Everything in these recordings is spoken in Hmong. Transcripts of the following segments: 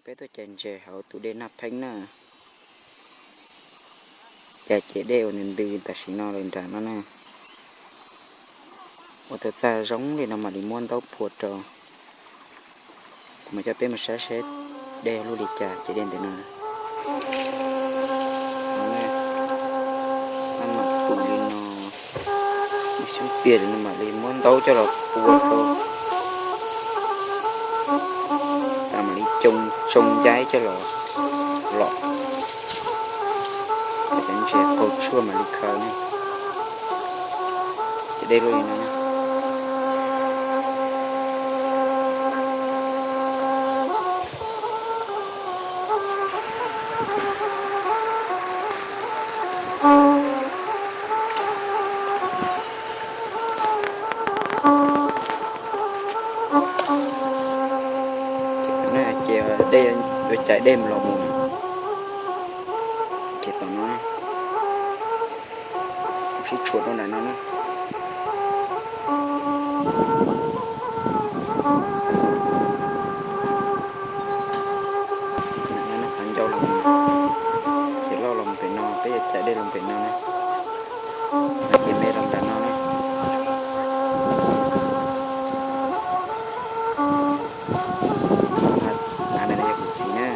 Peb tuaj cais ntses hauv tus dej Naj Pheeb na. Cais ces dej uas ntws ntws tam sim no lawm nram no na. Ua tau txaj zoo li no mam li muab ntaub phua rau. Kuv mam coj peb mus saib seb dej lub li cas ces dej ntawm no. Maj mam tus li no, ib xyoob tiag li no mam li muab ntaub coj los phua rau. Tas mam li tsoo tsoo ncaib coj los lom. Cov ntses qaug tshuaj mam li khaws ne. Ces dej lub li no. Ces dej, yuav cais dej mus los mus. Ces tom no, sib tshuam rau nram no na. Nram no qhov ncau los, ces loj los pem no, peb yuav cais dej los pem no na. Ces me los nram no na. Av ntawm no yog kuv txiv na.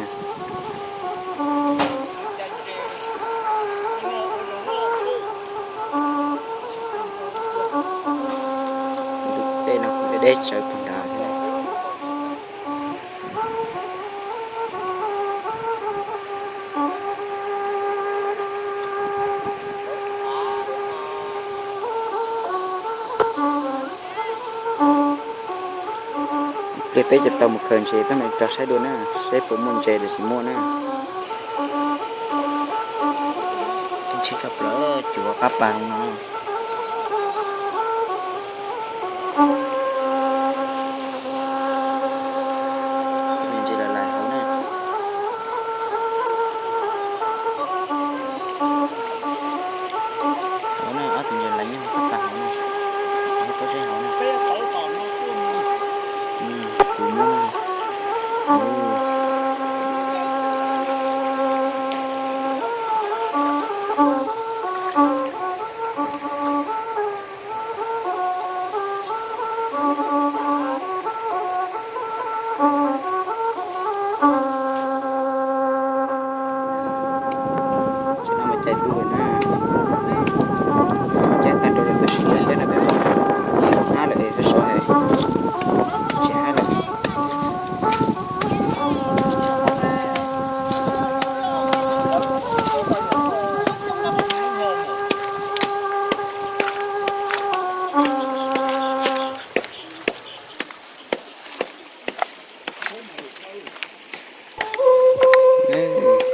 Ntu tej no kuv deb tsawv puag nrad thiab. Pliag peb cov tau mus khaws ntses peb mam rov saib dua na, seb puas muaj ntses los tsis muaj na. Ntsis tshaj plaws cuag qab pas no. Ntses lais lais hauv na. Hauv na, ob tug ntses lais nyob qab pas hauv na. Pob zeb hauv na. Kuv muab. Tam sim no mas cais tu lawm na. Cais tag nrho lawm, tam sim no cais no peb mus ib lub hnab lawm es sawv sawv es tsis haib lawm.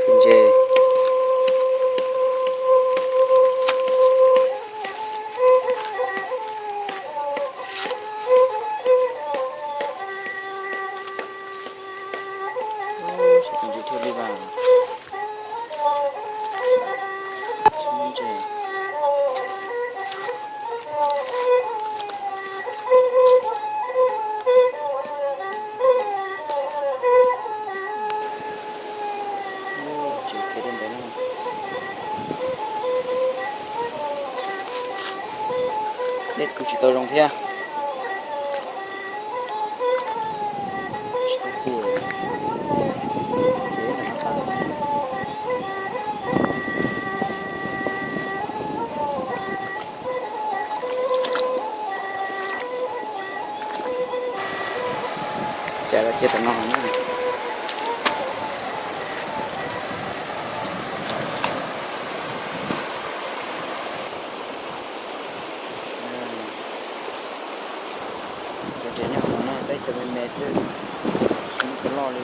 Khwv ntses. Tsis muaj ntses thiaj li vas. Tsis muaj ntses. Tsis kev dej ntev no. Dej kuj tsis tau zoo thiab. Tsis tau puas. Ces no tas. Cais los cia tom no na. Cov ntses nyob hauv no na, teb cov me me xwb, tsis muaj cov loj li.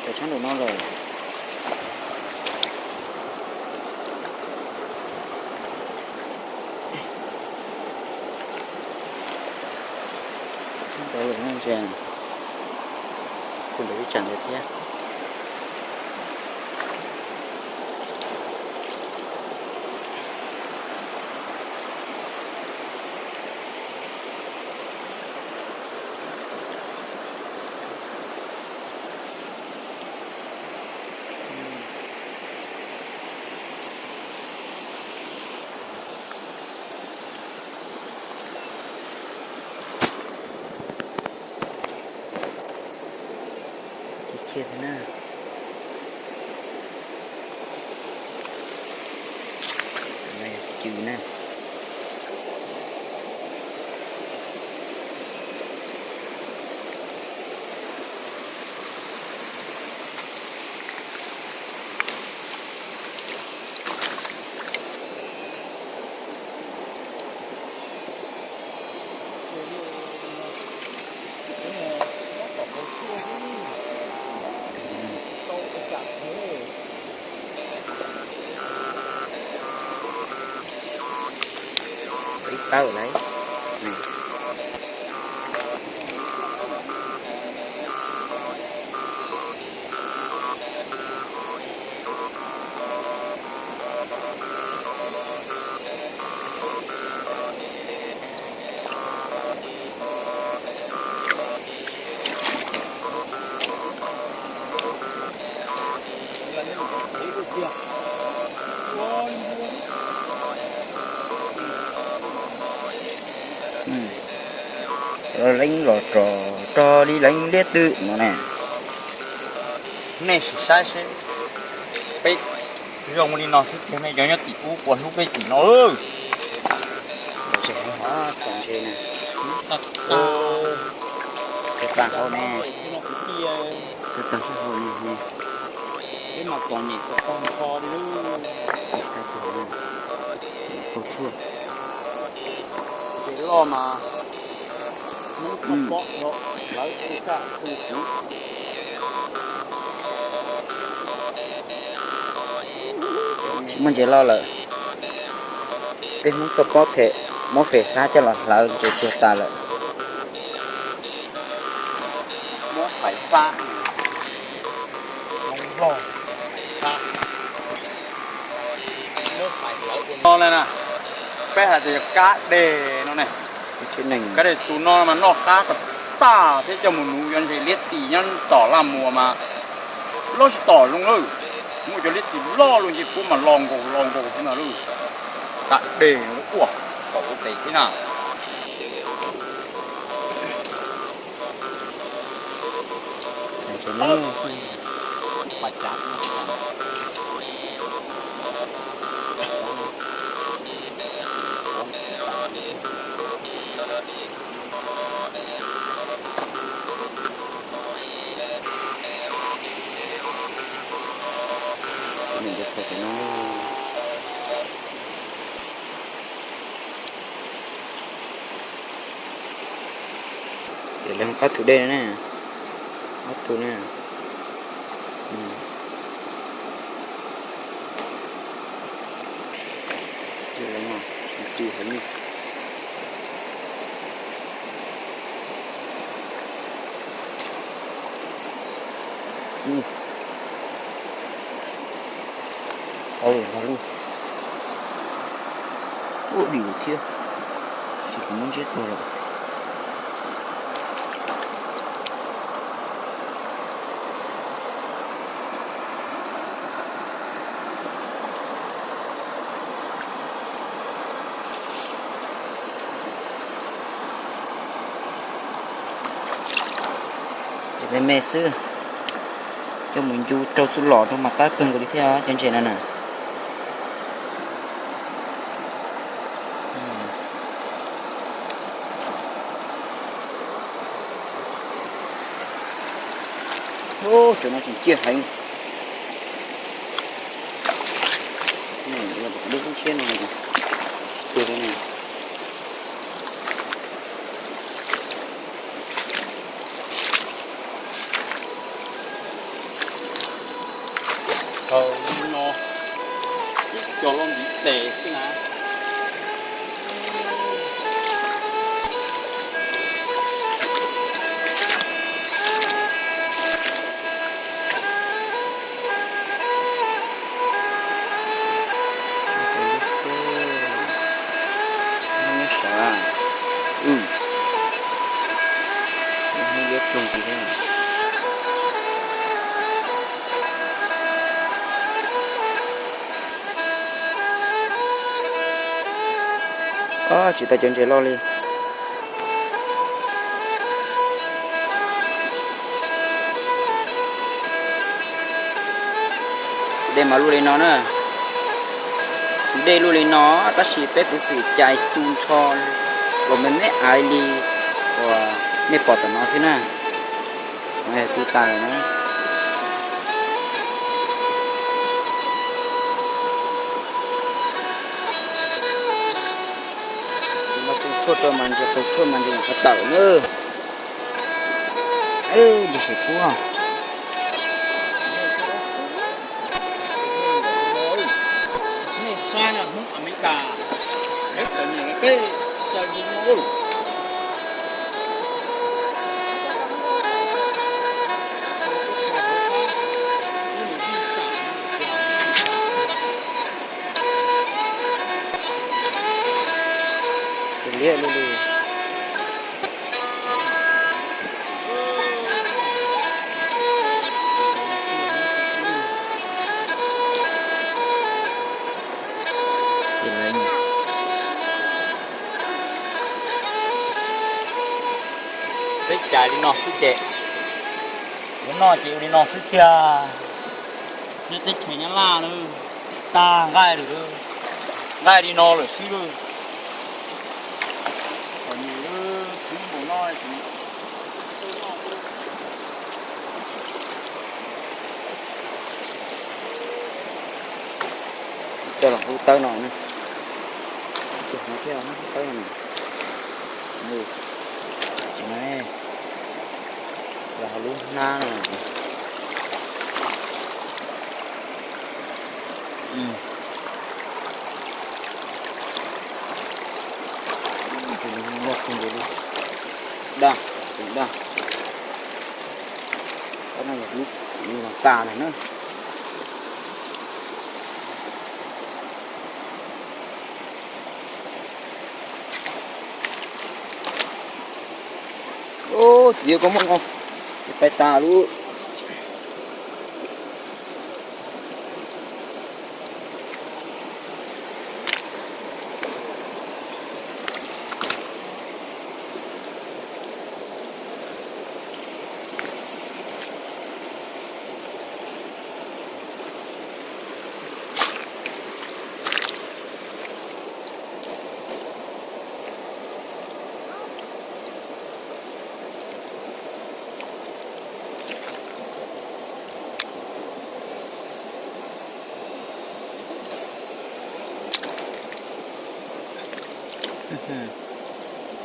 Cov tshab nraum no lawm. Ntawd lawm no ntses, kuj ntawm ib tsam ntawd thiab. Cw na. Ib tawm lawm. Leej los rog rog li leej liab twm no ne. Nej sim saib seb, peb zoo li no xwb tiag, nej cov nyob tim ub puas hlub peb tim no. Txaus ntse ne. Tag hauv ne. Tag hauv ne. Peb mas txom nyem tag nrho li. Tag hauv ne. Tau tshuaj. Ces loj mas Hmoob txhob pob los lawv tsis kaj tu kuv. Tsis muaj ntses loj lawm. Peb Hmoob txhob pob them, muab fem fab coj los hlawv ntses tuag tas lawm. Muab fem fab, Hmoob Nplog, fem fab. Muab fem hlawv ua no na, peb hais tias kab deg no ne. Kab deg tus no mas noj qab tag tag thiab coj mus nuv cov ntses liab tis nyob tom Laj Muas mas loj tsis tom zoo lawm. Muaj cov liab tis loj luaj nce puab mas lo nkaus lo nkaus xwb ntag lauj. Kab deg no ua kaum tes thiab na. Ces lawv qab tus dej no ne, ob tug ne. Ces lawv no, tu heev li. Tau los lawm. Ua dim thiab, tsis pom muab ntsiab tuag lawm. Ces me me xwb, coj mus ncu rau txuj lom rau mas qab kawg nkaus li thiab cov ntses no na. Cov no tseem ciaj heev. Lub lub tshiab no tsis tuag li ne. Thaum no ib co loj ntiv tes xwb na. Tsis tau cov ntses loj li. Dej mas luaj li no na, dej luaj li no, tab sis peb kuv xwm cais tu nrho los me me aiv li uas nej pom tom no xwb na. Tu tas lawm na. Tus no tu tshuaj rau mas ntses, tus tshuaj mas ntses qhov tawm na. Ntses saim puab. Liab li li. Peb cais li no xwb ces, ua noj ces ua li no xwb tiag. Nyob teb chaws Nyab Laj na, tag nqaij lawm, nqaij li no lawm xwb lawm. Kom nws khwv npaum no, coj los hlub tawb no na. Coj no thiab hlub tawb no. Los ho lub hnab no. Tus no loj kawg nkaus li. Daj, tus daj. Tab no yog lub, lub no tas lawm na. Ub, txiv, koj muab no pais tas lub.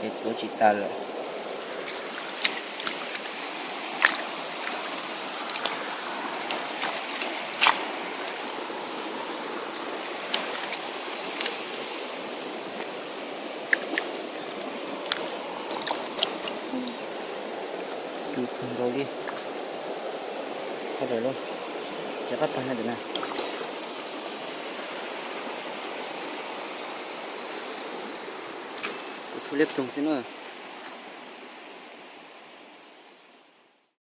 Ces puav tsis tas lawm. Cus kawg nkaus li. Qhov lawm lauj, tsis qab pag na tus na. Kuv tshuav liab ploog xwb na.